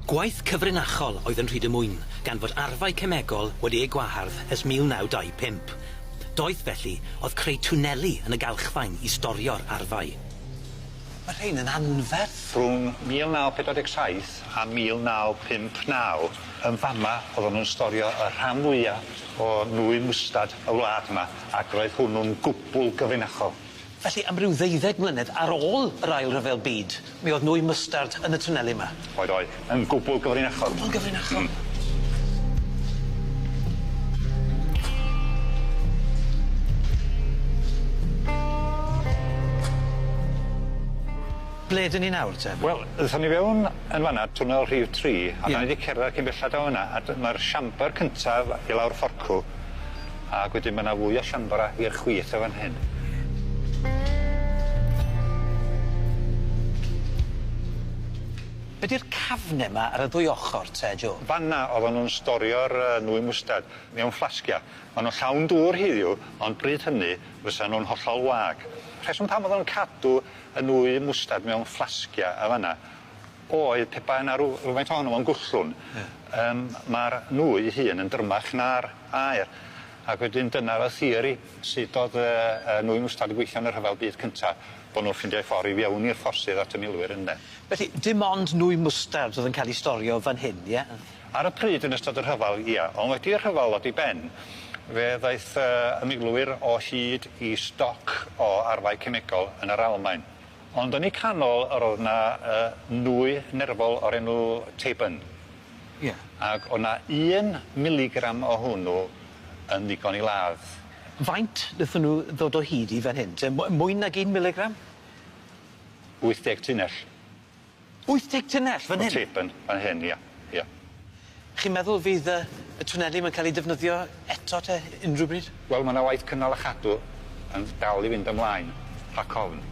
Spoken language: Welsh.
Gwaith cyfrinachol oedd yn Rhyd-y-mwyn, gan fod arfau cemegol wedi eu gwahardd ers 1925. Doeth, felly, oedd creu twneli yn y galchfaen i storio'r arfau. Mae rhein yn anferth. Rhwng 1947 a 1959 yn fama oedden nhw'n storio y rhan fwya o nwy mwstad y wlad yma ac roedd hwnnw'n gwbwl gyfrinachol. Felly am ryw ddeuddeg mlynedd ar ôl yr Ail Ryfel Byd, mi o'dd nwy mwstard yn y twneli 'ma. Oedd oedd. Yn gwbwl gyfrinachol. Gwbwl gyfrinachol. Hmm. Ble 'dyn ni nawr te? Wel, ddothon ni fewn yn fan 'na, twnnel rhif tri, a 'dan ni 'di cerdded cyn bellad o fyna, a ma'r siambar cyntaf i lawr fforcw, Ac wedyn ma' 'na fwy o siambra i'r chwith y' fan hyn. Be' 'di'r cafne 'ma ar y ddwy ochor te Joe? Fan 'na oddon nw'n storio'r yy nwy mwstad mewn fflasgia. Ma' nw llawn dŵr heddiw ond bryd hynny fysa nw'n hollol wag. Rheswm pam oddon nw'n cadw y nwy mwstad mewn fflasgia y' fan 'na oedd pe bai 'na rw rywfaint ohono fo'n gwllwn. Ie. Yym ma'r nwy 'i hun yn drymach na'r aer. Ac wedyn dyna o'dd y theori sud o'dd yy y nwy mwstad yn gweithio yn y rhyfel byd cynta bo' nw'n ffindio ffor i fewn i'r ffosydd at y milwyr ynde? Felly dim ond nwy mwstard o'dd yn ca'l 'i storio fan hyn ie? Ar y pryd yn ystod y rhyfal ia on' wedi i'r rhyfal ddod i ben fe ddaeth yy y milwyr o hyd i stoc o arfau cemegol yn yr Almaen. Ond yn eu canol yr o'dd 'na yy nwy nerfol o'r enw Tabun. Ie. Ag o' 'na un miligram o hwnnw yn ddigon i ladd. Faint nethon nw ddod o hyd i fan hyn te? Mwy nag un miligram? 80 tunnell. 80 tunnell fan hyn? O Tabun fan hyn ia ia. Chi'n meddwl fydd y y twneli 'ma'n ca'l 'u defnyddio eto te unryw bryd? Wel ma' 'na waith cynnal a chadw yn dal i fynd ymlaen rhac ofn.